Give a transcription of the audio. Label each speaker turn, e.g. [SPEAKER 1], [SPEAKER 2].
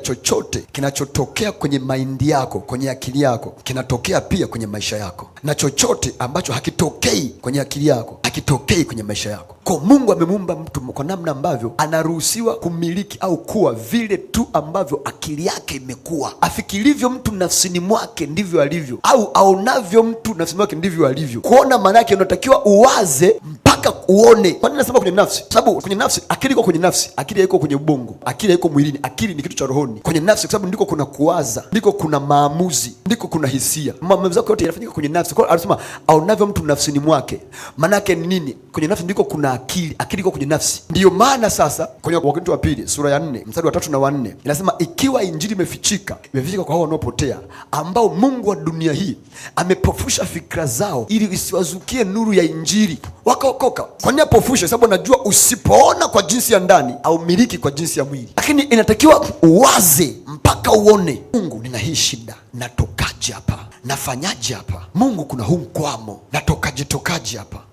[SPEAKER 1] Chochote kinachotokea kwenye maindi yako, kwenye akili yako, kinatokea pia kwenye maisha yako, na chochote ambacho hakitokei kwenye akili yako hakitokei kwenye maisha yako. Kwa Mungu amemuumba mtu kwa namna ambavyo anaruhusiwa kumiliki au kuwa vile tu ambavyo akili yake imekuwa. Afikirivyo mtu nafsini mwake ndivyo alivyo, au aonavyo mtu nafsini mwake ndivyo alivyo. Kuona maana yake unatakiwa uwaze mpaka uone. Kwa nini nasema kwenye nafsi? Sababu kwenye nafsi, akili iko kwenye nafsi, akili haiko kwenye ubongo, akili haiko mwilini. Akili ni kitu cha rohoni. Kwenye nafsi, kwa sababu ndiko kuna kuwaza, ndiko kuna maamuzi, ndiko kuna hisia. Maamuzi yako yote yanafanyika kwenye nafsi. Kwa hiyo anasema aonavyo mtu nafsini mwake, maana yake ni nini? Kwenye nafsi ndiko kuna akili, akili iko kwenye nafsi. Ndiyo maana sasa kwenye Wakorintho wa pili sura ya 4 mstari wa 3 na wa 4 inasema, ikiwa injili imefichika, imefichika kwa hao wanaopotea, ambao mungu wa dunia hii amepofusha fikra zao, ili isiwazukie nuru ya injili wakaokoka. Kwa nini apofushe? Sababu anajua usipoona kwa jinsi ya ndani au miliki kwa jinsi ya mwili, lakini inatakiwa uwaze mpaka uone. Mungu, nina hii shida, natokaje hapa? Nafanyaje hapa? Mungu, kuna huu mkwamo, natokaje tokaje hapa?